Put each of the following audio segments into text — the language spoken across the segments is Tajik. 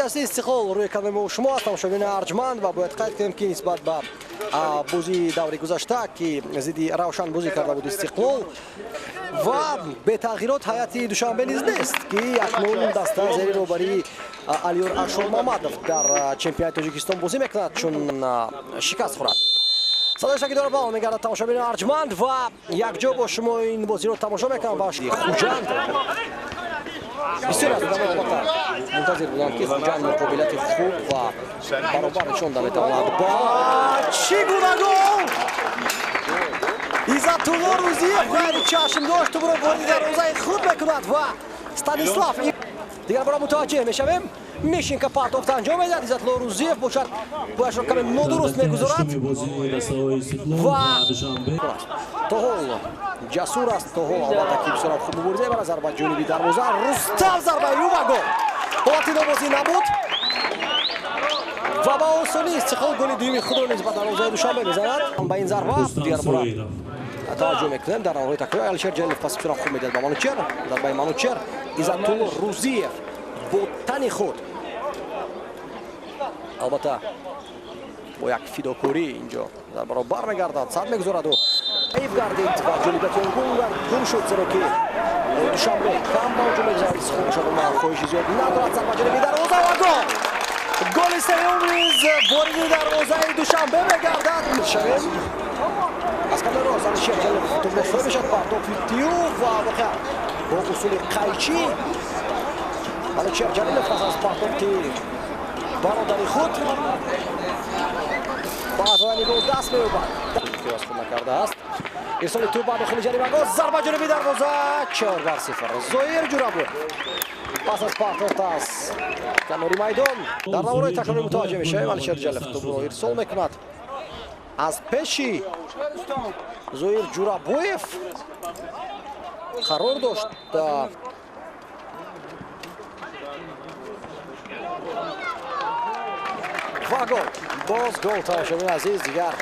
дастаи Истиқлол рӯи канали мо шумо аст, тамошобини арҷманд, ва бояд қайд кунем, ки нисбат ба бозии даври гузашта, ки зидди Равшан бозӣ карда буд Истиқлол, ва бетағйирот ҳайати Душанбе низ нест, ки акнун даста зери роҳбарии Алиёр Ашурмамадов дар чемпионати Тоҷикистон бозӣ мекунад, чун шикаст хӯрад. Садои шакидора баъон мегардад, тамошобини арҷманд, ва якҷо бо шумо ин бозиро тамошо мекунам ва Хуҷанд. Бисёр аз одамон албатта мунтазир буданд, ки Хуҷанд муқобилати хуб ва баробар нишон да метавонад. Ба чӣ гуна гол! Иззатулло Рӯзиев ғайри чашм дошт, тӯбро вориди дарвозаи худ мекунад ва Станислав дигар бора мутаваҷҷеҳ мешавем. Мишенко партофта анҷом медиҳад, Иззатулло Рӯзиев бошад бояшро каме нодуруст мегузорад ва то ҳол ҷасур аст, то ҳол албатта ки бисёрам хуб мубориза мебарад. Зарба ҷониби дарвоза, Рустам зарбаи ӯ ва гол. Ҳолати нобозӣ набуд ва ба осонӣ Истиқлол голи дуюми худро низ ба дарвозаи Душанбе мезанад. Ба ин зарба дигар бора таваҷҷӯҳ мекунем дар наврҳои такрорӣ. Алишер Ҷалилов паси бисёрам хуб медиҳад ба Манучер, зарбаи Манучер, Иззатулло Рӯзиев бо тани худ албатта бо як фидокорӣ инҷо зарбаро бармегардад, сад мегузораду айб гардид ва ҷолибияти он гум шуд, зеро ки Душанбе кам ба ҳуҷум мегузарад. Истиқлол бошад хоҳиши зиёд надорад. Зарба ҷониби дарвоза ва гол! Голи сеюм низ вориди дарвозаи Душанбе мегардад. Шавем аз канори рост Алишер Ҷалилов тӯбро соҳиб мешавад, партофи тиюв ва воқеан бо усули қайчӣ Алишер Ҷалилов пас аз партофти бародари худ ба задани гол даст меёбад. Аз худ накардааст. Ирсоли тӯб ба дохили ҷаримагоҳ, зарба ҷониби дарвоза, 4-0. Зоир Ҷурабоев пас аз партофт аз канори майдон. Дар навораи такрорӣ мутаваҷҷеҳ мешавем. Алишер Ҷалилов тӯбро ирсол мекунад аз пеши Зоир Ҷурабоев қарор дошт. Ва гол, боз гол, тамошобини азиз, дигар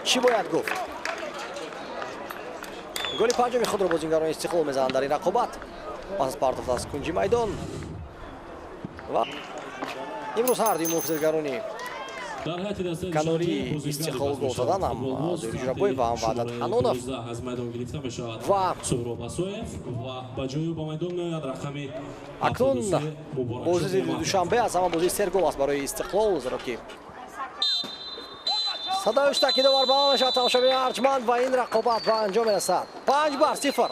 чӣ бояд гуфт? Голи панҷуми худро бозингарони Истиқлол мезананд дар ин рақобат пас аз партофт аз кунҷи майдон. Ва имрӯз ҳар дуи муҳофизатгарони канори Истиқлол гол задан, ҳам Зоир Ҷурабоев ва ҳам Ваҳдат Ҳанонов. Ва акнун бозии зидди Душанбе аз ҳама бозии сергол аст барои Истиқлол, зеро ки садои такидовар баланд мешавад, тамошобини арҷманд, ва ин рақобат ба анҷом мерасад. 5-0.